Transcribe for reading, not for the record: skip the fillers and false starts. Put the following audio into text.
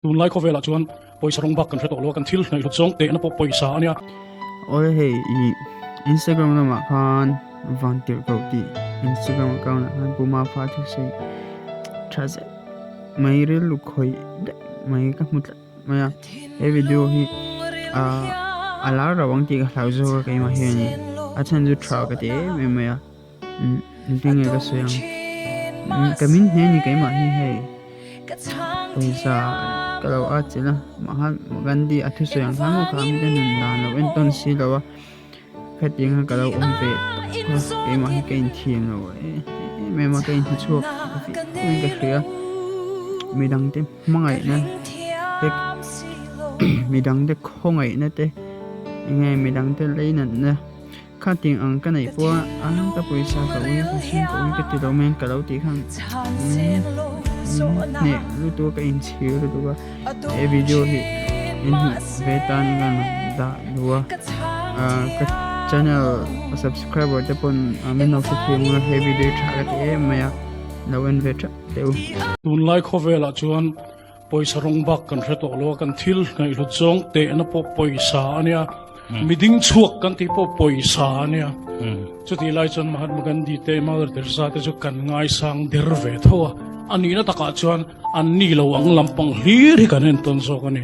Tunlai khawvelah chuan pawisa rawng bak kan hre tawh lo a, kan thil hnaih hlut zawng tehna pawh pawisa a nia. Awle hei i Instagram lamah khan Vantirh koh tih Instagram account ah khan Pu Mafa thusawi tha zet mai rilru khawih daih mai ka hmu tlat mai a, he video hi ah a lar lo ang tih ka hlau zawk a keimah hian a chhan chu tha ka ti em em mai a. Engtin nge ka sawi ang? Ka min hne ni keimah hi hei pawisa ka lo at chilh a Mahatma Gandhi a thusawi ang khan maw kha mite nun dan lo en tawn si lo a khatiang khan ka lo awm ve tawp a keimah hi ka inthiam lo em em a ka inhmuchhuak viauin ka hria midangte hmangaihna te midangte khawngaihna te eng nge midangte leinatna. Khating ang ka neih pawh a ka pawisa ka ui ka hring ka ui ka ti lo mai ang ka lo tih khan hneh lutuk a ka inchhir lutuk a he video hi in hmuh ve tan ka rawn dah duh a ka channel subscriber te pawn min lo hrethiam a he video hi tha ka ti em mai a lo en ve tha teh u. Tunlai khawvelah chuan Pawisa rawng bak kan hre tawh lo a, kan thil ngaihhlut zawng tehna pawh pawisa a nia, miding chhuak kan tih pawh pawisa a nia. Chutih lai chuan Mahatma Gandhi te, Mother Teresa te chu kan ngaisang der ve tho a, a nihna takah chuan an ni lo ang lampang hlir hi kan entawn zawk a ni.